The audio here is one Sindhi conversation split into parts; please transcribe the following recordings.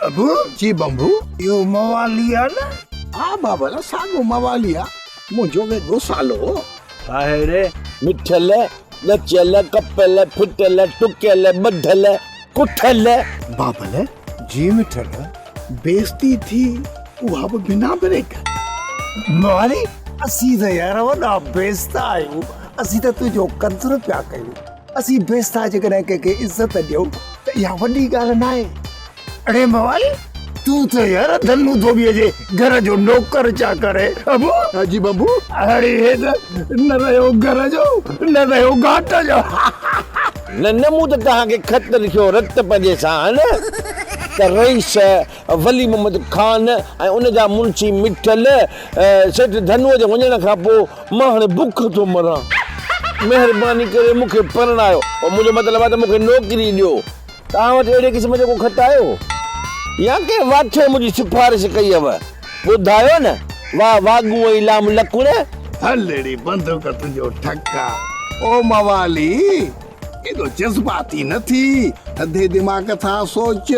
ابو جي بمبو. اهو موالي آ نه؟ ها بابل ساڳو موالي آ، منهنجو ويڳو سالو. ساهڙ، مٺل، ڳچيل، ڪپيل، ڦٽيل، ٽڪيل، ٻڌل، ڪٺل. بابل جي مٺل، بيعزتي ٿي اها به بنا بريڪ. موالي، اسين ته يار وڏا بيعزتا آهيون، اسين ته تنهنجو قدر پيا ڪيون. اسين بيستا جيڪڏهن ڪنهن کي عزت ڏيون ته اها وڏي ڳالهه ناهي. اڙي موالي تون ته يار ڌنو ڌوٻيء جي گهر جو نوڪر چاڪر آهين. ابو. جي ببو. اڙي هي ته نه رهيو گهر جو نه رهيو گهاٽ جو. نه نه مون ته توهان کي خط لکيو رت پنهنجي سان ته رئيس ولي محمد خان ۽ ان جا منشي مٺل سيٺ ڌنوء جي وڃڻ کان پوء مان هاڻي بک ٿو مران. مهرباني ڪري مون کي پرڻايو. منهنجو مطلب آهي ته مون کي نوڪري ڏيو. توهان وٽ اهڙي قسم جو ڪو خط آيو هو؟ يا ڪنهن واٺي منهنجي سفارش ڪئي هئو؟ ٻڌايو نه. واهه واڳون ۽ لام لڪڻ. هل اڙي بندوق تنهنجو ٺڪ آ. او موالي! ايڏو جذباتي نه ٿي. ٿڌي دماغ سان سوچ.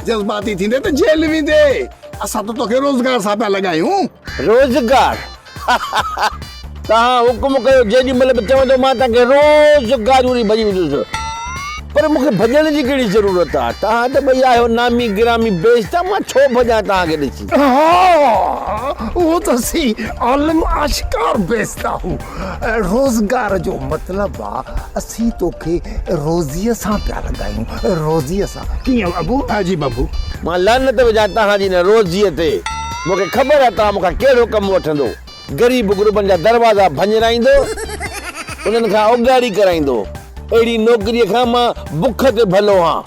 جذباتي ٿيندين ته جيل ويندين. اسان ته توکي روزگار سان پيا لڳايون. روزگار! توهان حڪم ڪيو جيڏي مهل به چوندو مان توهان کي روز گاريون ڏئي ڀڄي ويندس. پر مون کي ڀڄڻ جي ڪهڙي ضرورت آ؟ توهان ته ٻئي آهيو نامي گرامي بيعزتا مان ڇو ڀڄان توهان کي ڏسي؟ ها اهو ته اسين عالم آشڪار بيعزتا هون. روزگار جو مطلب آ اسين توکي روزيء سان پيا لڳايون روزيء سان. ڪيئن ابو؟ ها جي بابو. مان لعنت وجهان توهان جي ان روزيء تي. مون کي خبر آهي توهان مون کان ڪهڙو ڪم وٺندو. غريب غربن جا دروازا ڀڃرائيندو، انهن کان اوڳاڙي ڪرائيندو. اهڙي نوڪريء کان مان بک تي ڀلو هان.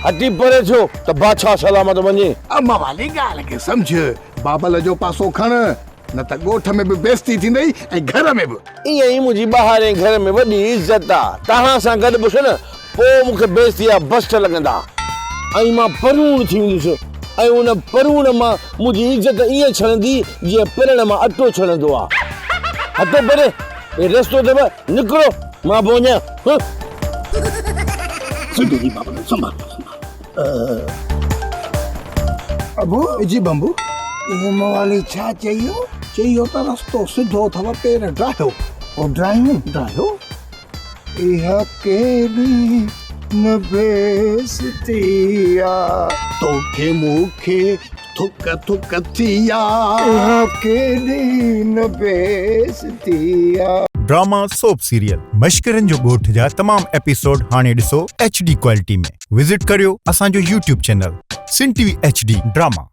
هٽي پري ٿيو ته بادشاهه سلامت وڃي. اما والي ڳالهه کي سمجهه، بابل جو پاسو کڻ. نه ته ڳوٺ ۾ به بيعزتي ٿيندئي ۽ گهر ۾ به. ائين ئي منهنجي ٻاهرئين گهر ۾ وڏي عزت آ. توهان سان گڏبس نه، پوء مون کي بيعزتيء جا بسٽ لڳندا ۽ مان پروڻ ٿي ويندس ۽ ان پروڻ مان منهنجي عزت ائين ڇڻندي جيئن پرڻ مان اٽو ڇڻندو آ. هٽو پري، هي رستو اٿو، نڪرو، مان به وڃان. هه. سنڌو جي بابت سنڀال سنڀال. ابو. جي بمبو. اهو موالي ڇا چيو؟ چيو ته رستو سڌو اٿو پير ڊاهيو. او ڊاهيون؟ ڊاهيو. اها ڪيڏي نه بيعزتي آ. توکي مون کي ٿڪ ٿڪ ٿي آ. اها ڪيڏي نه بيعزتي آ. ڊراما سوپ سيريل مشڪرن جو ڳوٺ جا تمام ايپيسوڊ هاڻي ڏسو ايڇ ڊي ڪوالٽي ۾ وزٽ ڪريو اسان جو YouTube channel Sindh T V H D drama.